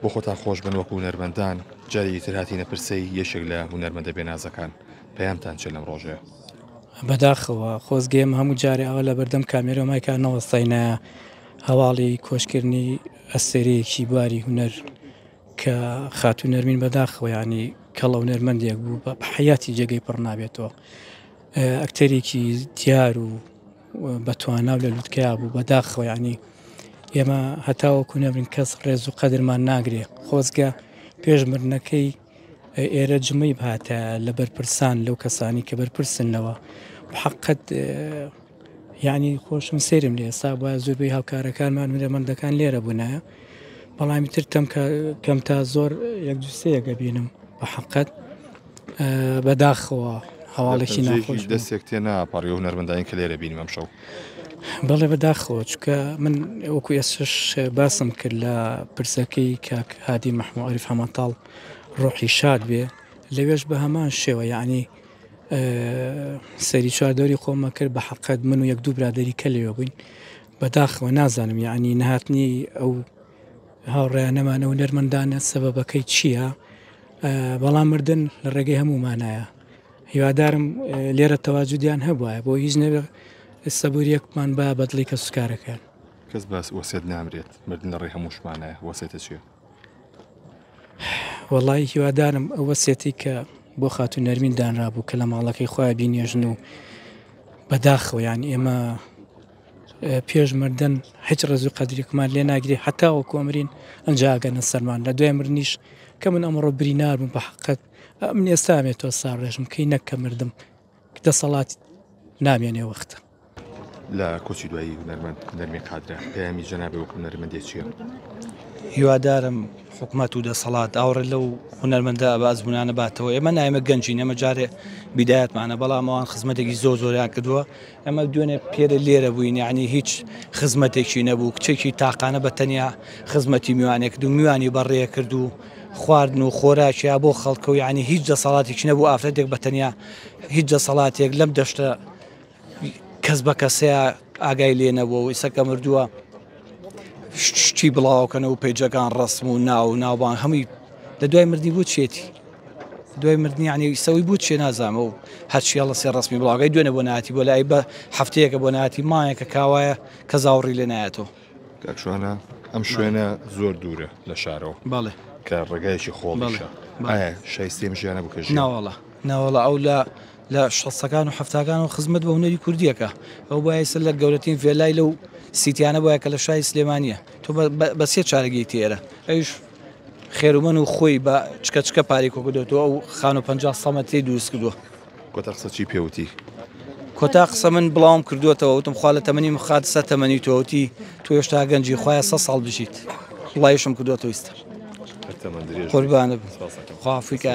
بۆ خۆتان خۆش بن وەکو هونەرمەندان جارێکی تر هاتینە پرسەی یەکێک لە هونەرمەندە بێنازەکان پەیامتان چیە لەم ڕۆژەیە؟ بەداخەوە خۆزگە ئێمە هەموو جارێ ئاوا لەبەردەم کامێرە و مایکا نەوەستاینایە هەواڵی کۆچکردنی ئەستێرەیەکی بواری هونەر کە خاتوو نەرمین بەداخەوە یانی کەڵە هونەرمەندێک بوو بە حەیاتی جێگەی پڕ نابێتەوە ئەکتەرێکی دیار و بەتوانا و لە لوتکەیا بوو بەداخەوە یانی ئێمە هەتاوەکو نەمرین کەس ڕێز و قەدرمان ناگرێ خۆزگە پێش مردنەکەی ئێرە جمەی بهاتە لە بەرپرسان لەو کەسانی کە بەرپرسن لەوە حقت یعنی خۆشم سێرم لێ ئێستا وایە زۆربەی هاوکارەکانمان هونەرمەندەکان لێرە بوونایە بەڵامی تر تەم کەم تا زۆر یەک دووسەیەک بینم بە حقت بەداخەوە هەواڵێکی ناخۆش دەستێک تێ ناپەڕی هونەرمەندانی کە لێرە بینیم ئەمشەو. بەڵێ بەداخەوە چونکە من وەکو ئێستش باسم کرد لە پرسەکەی کاک هادی مەحموو عەریف حەمەتاڵ ڕۆحی شاد بێ لەوێش بە هەمان شێوە یعنی سەری چواردەوری خۆمە کرد بە حەقەت من و یەک دوو برادری کە لەوێ بووین بەداخەوە نازانم یعنی نەهاتنی ئەو هاوڕێیانەمان ئەو هونەرمەندانە سەبەبەکەی چییە؟ بەڵام مردن لە ڕێگەی هەموومانایە هیوادارم لێرە تەواجودیان هەبوایە بۆ هیچ نەبێ سەبوریەکمان با بەدڵی کە سوکارەکەیان. کەس بە وەسێت نامرێت مردن لە ڕێی هەمووشمانایە وەسێتە چیە؟ وەڵایی هیوادارم ئەو وەسێتی کە بۆ خاتوو نەرمین دانرابوو کە لە ماڵەکەی خۆیان بینێژن و بەداخەوە یان ئێمە پێش مردن هیچ ڕێز و قەدرێکمان لێ ناگری حتا وەکو ئەمرین ئەنجا ئەگەنە سەرمان لە دوای مردنیش کە من ئەمڕۆ برینار بووم بە حقت من ئێستا ئەمێ تۆ ساڕێژم کەی نەک کە مردم دەسەڵات نامێنێ وەختە. لە کۆچی دوایی هونەرمەند نەرمین قادرە پەیامی جەنابی وەکو هونەرمەندێ چییە؟ هیوادارم حکومەت و دەسەڵات ئاوڕێ لەو هونەرمەندە بە ئەزمونانە باتەوە ئێمە نایمە گەنجین ئێمە جارێ بیدایەتمانە بەڵام ئەوان خزمەتێکی زۆر زۆریان کردووە ئەمە دوێنێ پێرە لێرە بووین یعنی هیچ خزمەتێکی نەبوو کچێکی تاقانە بە تەنیا خزمەتی میوانێک کرد و میوانی بەڕێ کرد و خواردن و خۆراکیا بۆ خەڵکە و یعنی هیچ دەسەڵاتێکی نەبوو ئافرەتێک بە تەنیا هیچ دەسەڵاتێک لەم دەشتە کەس بە کەسەیە ئاگای لێ نەبووە و ئیسە کە مردووە شتی بڵاوکەنەوە و پەیجەکان ڕسم و ناو و ناوبان هەمووی لە دوای مردنی بۆ چێتی دوای مردنی یعنی سەوی بۆ چێ نازانم و هەرچی هەڵەسێ ڕسمی بڵاوگەی دوێنێ بۆ ناتی بۆ لای بە هەفتەیەکە بۆ ناتی مایەکە کاوایە کە زاوڕی لێ نایەتەوە. کاک شوانە ئەم شوێنە زۆر دوورە لە شارەوە بەڵێ کە ڕێگایەکی خۆڵیشە ئایا شایستەی ئەم ژیانە بوو کە ژیان؟ ناوەڵا ناوەڵا ئەو لە لە شەستەکان و حەفتاکان و خزمەت بە هونەری کوردیەکە ئەو بایسە لە گەورەترین ڤێلای لەو سیتیانە بووە کە لە شاری سلێمانیە تۆ بە سێ چارەگەی تێرە ئەویش خێرومەن و خۆی بە چکە چکە پارەی کۆکردۆتەوە ئەو خانوو 50 سەمەتری دروست کردووە. کۆتا قسە چی پێوتی؟ کۆتا قسە من بڵاوم کردووەتەوە وتم خوا لە تەمەنی مخات سە تەمەنی تۆ وتی تۆ هێشتا گەنجی خوایە سە ساڵ بژیت بڵاویشم کردووەتەوە ئیستا هەر تەمەن درێژ قوربانت بم خوا عەفوی کە.